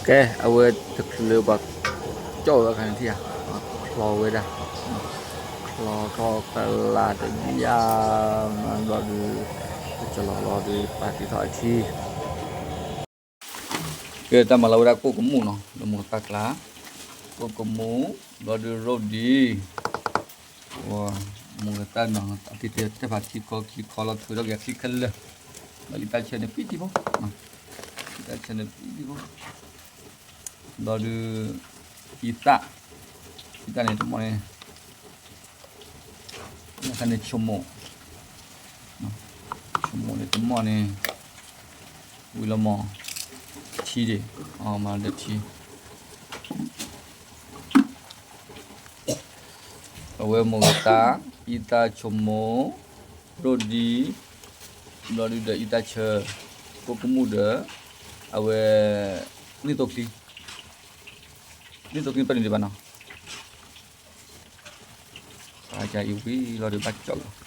ကဲ အဝဲတချုးလၢပှၤကၠီၣ်ဝဲအခါန့ၣ်ထံၣ်ဧါ, ချီဝဲဒၣ်, ချီထီၣ်ကလၤတဘျီဧါ, ဘျီဒီး ကၠီၣ်လီၤလီၤဒီး ပာ်တ့ၢ်ထီၣ်အထံ ကဲ တၢ်မၤလီၤဝဲဒၣ်ကိၣ်ကမူၣ်နီၤ, လၢမိၢ်သၣ်ကျါ, ကိၣ်ကမူၣ်, ဘျီဒီးရိဒံ, မိၢ်သၣ်နီၤ, အတ့တ့တဲဖးခံခီခံခီလီၤ ထုးထီၣ်က့ၤအချံခဲလၢာ်, ဘျီလံတၢ်ဆၢန့ၣ်ပံတံဖိ, လံတၢ်ဆၢန့ၣ်ပံတံဖိ, ဘျီဒီး အံသၣ်, အံသၣ်န့ၣ်တမီၢ်န့ၣ် အခါန့ၣ် ဆိမိၣ်, ဆိမိၣ်န့ၣ်တမီၢ်န့ၣ် ဝံၤလီၤမီၢ်, ထံဒံး, အမၤဒီးထံ, အဝဲမိၢ်သၣ်, အံသၣ်ဆိမိၣ်, ရိဒံ, ဘျီဒုဒီးအံသၣ်ဆၢ, ကိၣ်ကမူၣ်ဒီး, အဝဲ, နံၣ်သိချံ, နံၣ်သိချံပၢနုာ်ဒံးဘၣ်နီၤ အံၤဝံၤလီၤဒီးဘၣ်ကၠီၣ်လီၤ,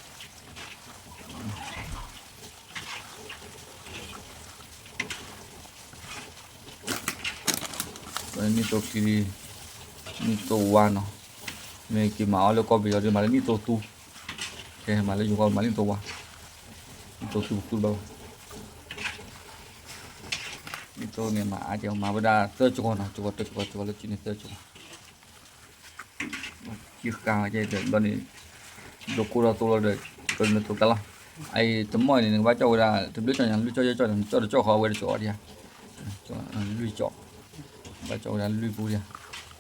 နံၣ်သိချံ, နံၣ်သိဝါနီၤ, မ့ၢ်က့ၤမၤအီၤလၢကီၢ်ပယီၤဒီးမၤလၢနံၣ်သိသူ, ကဲမၤလၢယိၤကီၢ်မၤနံၣ်သိဝါ, နံၣ်သိသူပသူတဘၣ်ဘၣ် နံၣ်သိန့ၣ်မၤအါကဲ မၤဝဲဒၣ်သၢကီနီၤ, ကီတၢကီ ကီလၢကံန့ၣ်သၢကီ, ကံဃာ်ကဲဒီးဘျီန့ၣ်, ဒိးကိၢ်ထီၣ်သိလီၤဒီး, ကနသိကျါလီၤ, အအံၤတမီၢ်အံၤန့ၣ် နကဘၣ်ကၠီၣ်ဝဲဒၣ် တဘျုးကၠီၣ်ညါ လွံၢ်ကၠီၣ်ယဲၢ်ကၠီၣ်န့ၣ် နကၠီၣ်တကၠီၣ်ဃီအဝဲတကၠီၣ်အီၤဒံးဧါ, လွံၢ်ကၠီၣ်, ဘၣ်ကၠီၣ်ဝဲဒၣ်လွံၢ်ပူဒံးဧါ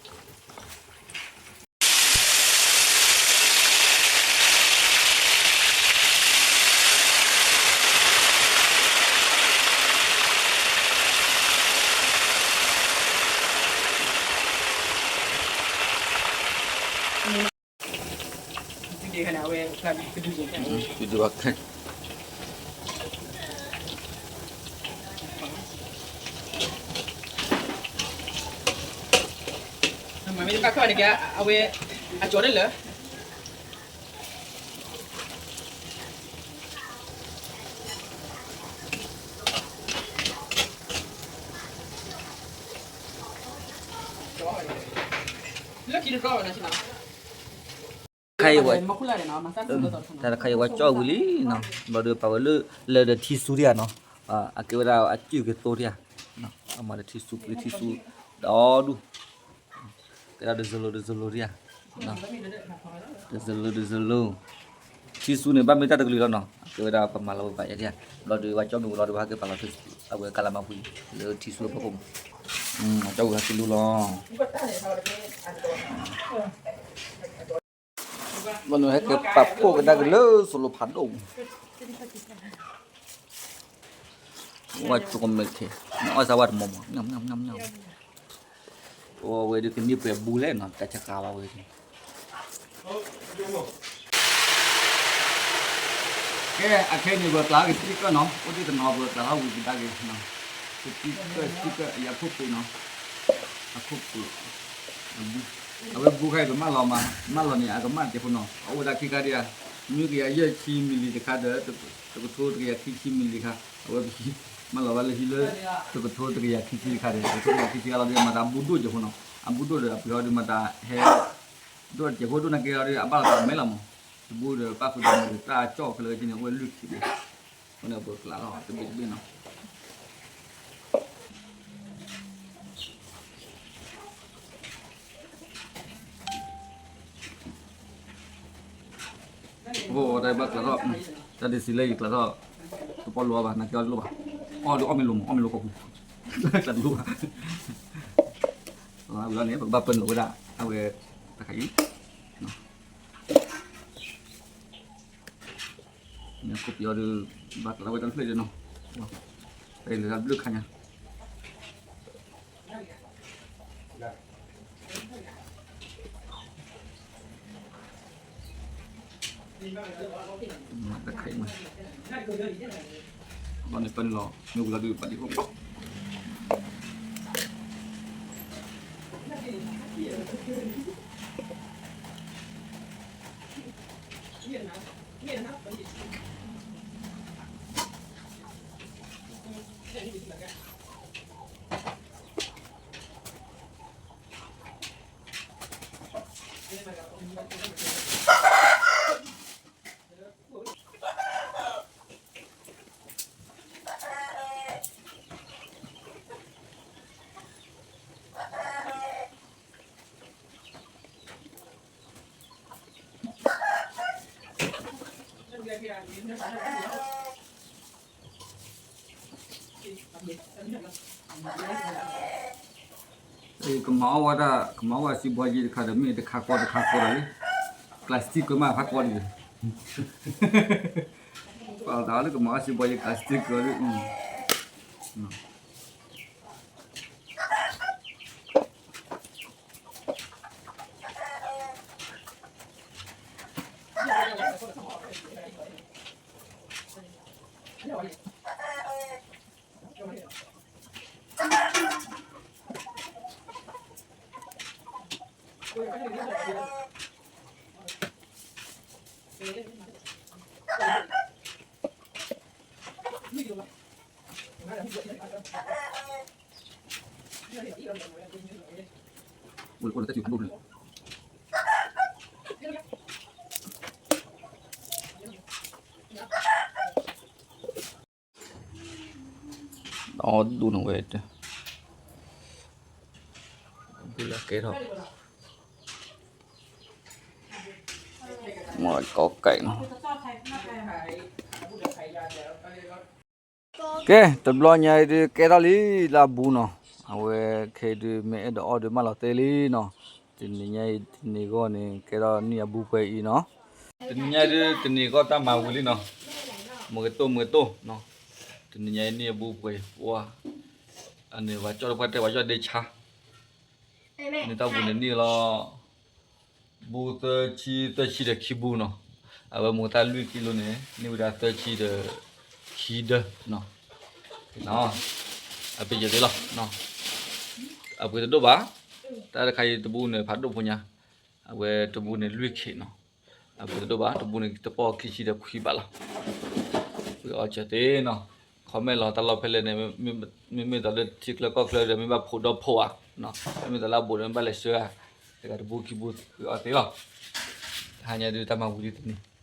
ကဒုးဘၣ်ခဲ မ့ၢ်တဘၣ်ခီန့ၣ်ကဲ အဝဲ အကၠီၤန့ၣ်လၢ လၢခံတဘျီဘၣ်နီၤ တၢ်တခါအံၤဝဲကၠီၣ်ဝံၤလံနီၤ, ဘျီဒီးပာ်ဝဲလၢ လၢဒီးထံဆူဒံးဧါနီၤ, အကဲဝဲဒၣ်အစုၣ်ကသိဒံးဧါ, အမၤဒီးထံဆူ ပှ့ၤထံဆူ ဒီဒူၣ်, ကဲဒၣ်တစလိၤတစလိၤဒံးဧါ, တစလိၤတစလိၤ, ထံဆူန့ၣ် ဘၣ်မ့ၢ်တၢ်တကလုာ်လီၤနီၤ, အကဲဝဲဒၣ်ပမၤလီၤဝဲဘၣ်ယဲဒံးဧါ, ဘျီဒီးပှၤကၠီၣ်မ့ၢ်ဝံၤလီၤဒီး ပဟဲက့ၤပာ်လီၤ အဝဲကလးမၤပှ့ၤ လၢထံဆူအဖီခိၣ်မး, ကၠီၣ်ဝံၤဟဲက့ၤလူလီၤ ဘၣ်နုၤဟဲက့ၤပာ်ဖှိၣ်ကဒါက့ၤလၢစိၤလိၤဖးဒိၣ်, ဝဲကၠီၣ်မဲာ်ခဲ, နအီၣ်စၢ်ဝဲတမီၤမီၤ, အဝဲဒုးကန့ၢ်ပှဲၤဘူလဲၣ်နီၤ တၢ်ဆၢကါလီၤဝဲဒၣ်, ကဲ အခဲအံၤန့ၣ် ပကျးထီၣ်က့ၤ speaker နီၤ, အိၣ်ဒံးတနီၤ ပကျးထီၣ်ဝံၤကဒါက့ၤ, speaker speaker အံၤအခိၣ်ပှ့ၤနီၤ, အခိၣ်ပှ့ၤ အဝဲဘူခါအံၤ ပမၢလီၤမး, မၢလီၤန့ၣ် အကမၣ်တစဲးဖိနီၤ, အအိၣ်ဝဲဒၣ်ခံခါဒံးဧါ, မ့ၢ်ကယၤယဲၢ်ဆံ milli တခါဒီး တကထိတကယၤခံဆံ milli တခါ, အဝဲပမၢလီၤဘၣ်လၢဟံၣ်လၢ တကထိတကယၤခံဆံတခါဒီး တကထိတကယၤခံဆံတခါလီၤဒီး မၤသးဘူဒိၣ်စဲးဖိနီၤ, အဘူဒိၣ်ဒီး အပှ့ၤအီၤဒီးမၤသးဟဲ ဒိၣ်တစဲးဖိဒိၣ်နာ်က့အီၤဒီး အဘၣ်လီၤသးမဲလီၤမး, တဘူဒီးပၣ်ဃုာ်ဒီးမၤသးတၢ်ကၠီၣ်ခဲလၢာ်က့န့ၣ် အိၣ်ဝဲလွံၢ်ခံဘ့ၣ်, အဃိန့ၣ် ပကျးထီၣ်တဘ့ၣ်တဘ့ၣ်နီၤ အိၣ်တၢ်ဘၣ်ကျးထီၣ်, တၢ်ဒ်စံးလၢယကျးထီၣ်, တပီလိာ်ဘၣ် နာ်က့အီၤတလိၣ်ဘၣ်, အီၣ်ဒီးအီၣ်မ့ၢ်လိာ်မး အီၣ်မ့ၢ်လိာ်ကီၢ်ပူၤ, ကျးတလိၣ်ဘၣ်, ဝံၤလီၤန့ၣ် ပကဘၣ်ပၢနုာ်ဝဲဒၣ် အဝဲ တခါအံၤ မ့ၢ်ခိၣ်ပယီၤဒီး ဘၣ်ကျးထီၣ်ဝဲတၢ်တဖျၢၣ်ဒီးနီၤ, တၢ်အံၤလၢတၢ်ဘျုးခါညါ တခါအံၤမး, ဘၣ်န့ၣ်ပၢနုာ်လီၤ မ့ၢ်ဝံၤလီၤဒုးဘၣ်ဒံးဖိ ကမၤအီၣ်ဝဲဒၣ် ကမၤအီၣ်ဝဲစံးဘီယံၤတခါဒီး မ့ၢ်တခါကီတခါကီဒီးလံ plastic ကွဲးမးဖးကီဒံး ပှၤသးလၢကမၤအီၣ်စံးဘီယံၤ plastic ကီဒံး အီၣ်ဒူၣ်န့ၣ်ဝဲ ဘူလၢကဲထီၣ် မ့ၢ်ကီးကဲနီၤ ကဲ တဘျီညါအံၤဒုးကဲထီၣ်လံလၢအဘူနီၤ အဝဲခဲအံၤဒုးမ့ၢ်အဲၣ်ဒိးအီၣ်ဒုးမၢလီၤတဲလံနီၤ တနံၤညါအံၤတနံၤဂီၢ်န့ၣ် ကဲထီၣ်နံၣ်အဘူပှဲၤအံၤနီၤ တနံၤညါဒုး တနံၤဂီၢ်တၢ်မၤဝံၤလံနီၤ မ့ၢ်ကတိၢ်မ့ၢ်ကတိၢ်နီၤ တနံၤညါအံၤနံၣ်အဘူပှဲၤအံၤ ပှၤ အန့ၣ်ပှၤကၠီၣ်တပှၢ်တဲပှၤကၠီၣ်ဒ့ဆါ န့ၣ်တၢ်ဘူန့ၣ်နံၣ်လီၤ ဘူသၢဆံ သၢဆံဒီးခံဘူနီၤ အဝဲမ့ၢ်တၢ်လွံၢ်ကံလိန့ၣ် န့ၢ်ဝဲဒၣ်သၢဆံဒီးခံဒၢနီၤ အပ့ၤယဲၢ်သ့လီၤ အပှ့ၤတဒိၣ်ဘၣ် တၢ်တခါအံၤတဘူန့ၣ် ဖးဒိၣ်ဖိညါ အဝဲတဘူန့ၣ်လွံၢ်ခ့နီၤ အပှ့ၤတဒိၣ်ဘၣ် တဘူန့ၣ်တပီၢ်ခံဆံဒီးခွံဘၣ်လီၤ ပှ့ၤအီၣ်စၢၤသ့နီၤ comment လီၤတၢ်လီၢ်ဖဲလဲၣ်န့ၣ် မ့မ့ၢ်သိးလၢထံချၢကီၢ်ချၢဒီး မ့ၢ်ဘၣ်ဖိးဒီးဖိးဧါ မ့မ့ၢ်သိးလၢအဘူးဒီး မ့ၢ်ဘၣ်လဲၤဆှၢဧါ တဂၤတဘူခံဘူပှ့ၤအီၣ်သ့လီၤ တဟါညါဒုးတၢ်မၤဝံၤလံတနံၤ